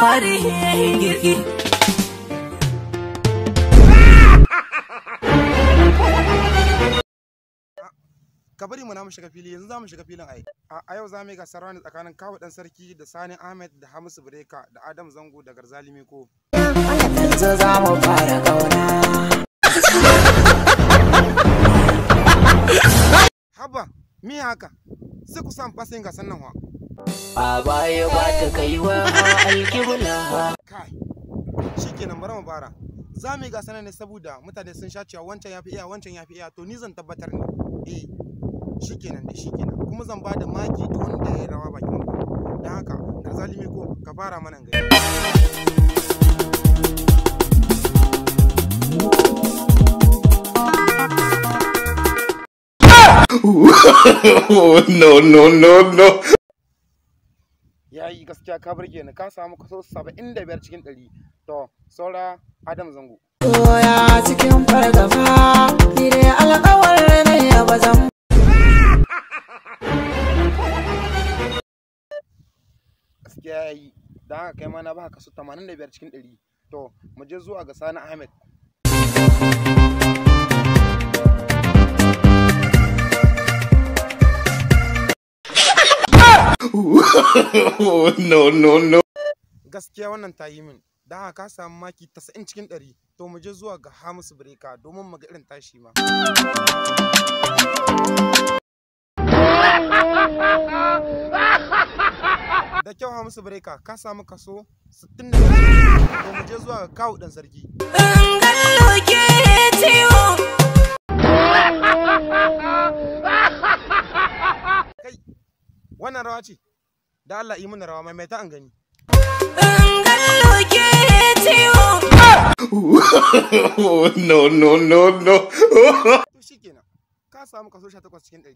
Farin girki. Ka bari mu na mu shiga fili, yanzu za mu shiga filin ai. A yau za mu yi gasar rawa ne tsakanin Kawu Dan Sarki da Sani Ahmed da Hamisu Breka da Adam Zango da Garzali Miko. Yanzu za mu fara kauna. Haba, me haka? Sai ku san fasin gasar nan wa. A baya ba ta kaiwa alkibla. Kai, shikenan bari mu fara. Za mu yi gasar nan ne saboda mutane sun sha cewa wancan ya fi iya, wancan ya fi iya, to ni zan tabbatar ne. Eh, shikenan dai shikenan. Kuma zan ba da maki duk wanda ya yi rawa bakin ku. Don haka, Garzali Miko, ka fara mana gani. No, no, no, no. Ya yi gaskiya, ka burge ni, ka samu kaso 75 cikin 100. To, saura Adam Zango. Koya cikin fargaba, ni dai alƙawar ne ya bazan. Gaskiya ya yi, don haka kai ma na baka kaso 85 cikin 100. To, mu je zuwa ga Sani Ahmed. No, no, no. Gaskiya wannan ta yi min, don haka ka samu maki 90 cikin 100. To, mu je zuwa ga Hamisu Breka domin mu ga irin tashi ma. Da kyau Hamisu Breka, ka samu kaso 65. To, mu je zuwa ga Kawu Dan Sarki. Kai, wannan rawa ce da Allah yi mana rawa mai mai ta an gani. No, no, no, no. To shikenan, ka samu kaso 18 cikin 100.